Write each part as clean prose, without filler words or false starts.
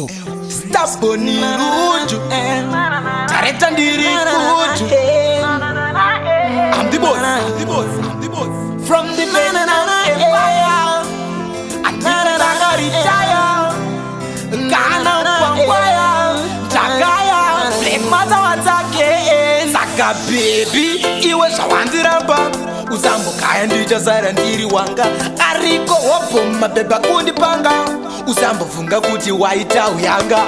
Stubborn rude. Director ndiri good. I'm the boss. I'm the boss. I'm the boss. From the Empire. Anditanga retire. Kana kwangwaya. Takaya. Black matter once again. Saka baby, iwe zvawandiramba. Usambogaya, ndichasara ndiri wanga. Ariko hopo mabhebha kundipanga. Usambobvunga kuti waita uyanga.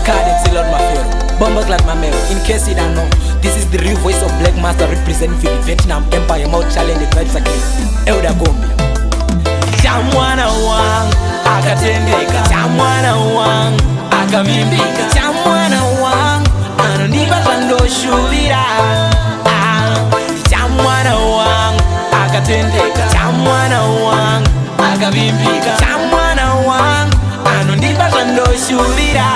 Cadence Lord Mafero, Bomber Mamero. In case you don't know, this is the real voice of Black Master representing for the Vietnam Empire Mouth Challenge Vibes again. Elder Gombi. Chamwana wangu akatendeka, chamwana wangu akavimbika, chamwana wangu anondipa zvandoshuvira. Ah, chamwana wangu akatendeka, chamwana wangu akavimbika, chamwana wangu anondipa zvandoshuvira.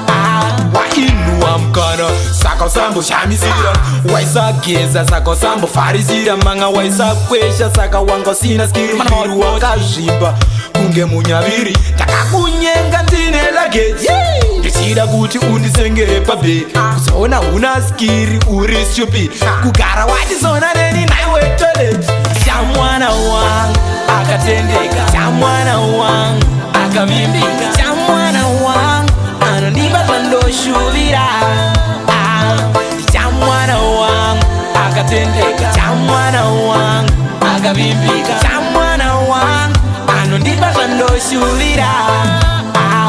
Ah, Wainhuwa mukana, saka usamboshamisira. Waisageza, saka usambofarisira. Manga waisakwesha, saka wanga usina skiri. Muviri wakazvimba kunge munyaviri. Ndakakunyenga ndine luggage, ndichida kuti undisengere pabhegi. Kuzoona huna skiri, uri stupid. Kugara wachizona neni naiwe toilet. Chamwana wangu akatendeka, chamwana wangu akavimbika, chamwana wangu anondipa zvandoshuvira. Ah, chamwana wangu akatendeka, chamwana wangu akavimbika, chamwana wangu anondipa zvandoshuvira. Ah,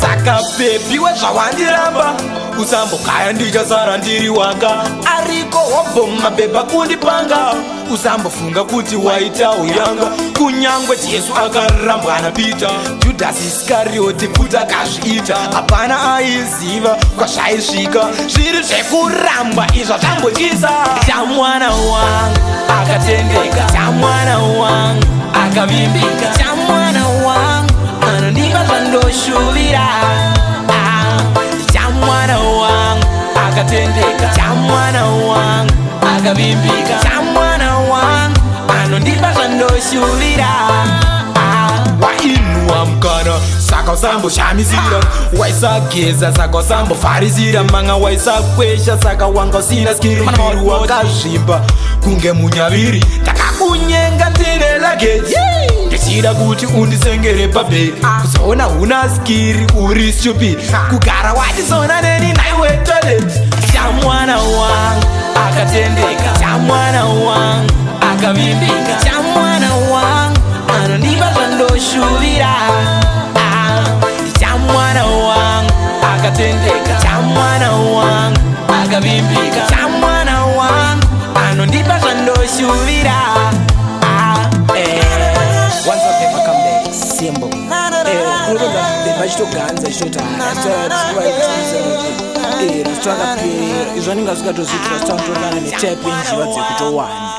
Saka baby, wezvawandiramba, usambogaya, ndichasara ndiri wanga. Ariko hobho mabhebha kundipanga. Usambofunga kuti waita uyanga. Kunyangwe Jesu akarambwa naPita, Judhasi Iskarioti futi akazviita. Hapana aiziva kwazvaisvika. Zviri zvekuramba izvo zvambotyisa. Chamwana wangu akatendeka, chamwana wangu akavimbika, chamwana wangu anondipa zvandoshuvira. Ah, chamwana wangu akatendeka, chamwana wangu akavimbika, chamwana wangu anondipa zvandoshuvira. Ah, Wainhuwa mukana, saka usamboshamisira. Waisageza, saka usambofarisira. Manga waisakwesha, saka wanga usina skiri. Muviri wakazvimba kunge munyaviri. Ndakakunyenga ndine luggage, ndichida kuti undisengere pabhegi. Kuzoona huna skiri, uri stupid. Kugara wachizona neni naiwe toilet. Chamwana wangu akatendeka, chamwana wangu akavimbika, chamwana wangu anondipa zvandoshuvira. Ah, chamwana wangu akatendeka, chamwana wangu akavimbika, chamwana wangu anondipa zvandoshuvira. Ah, eh. Once again, I come back simple. Unotoda vachitoganza chitoti rasito akapera. Izvo anenge asingatozviiti, rasito anotorana netype yenjiva dzekutowanda.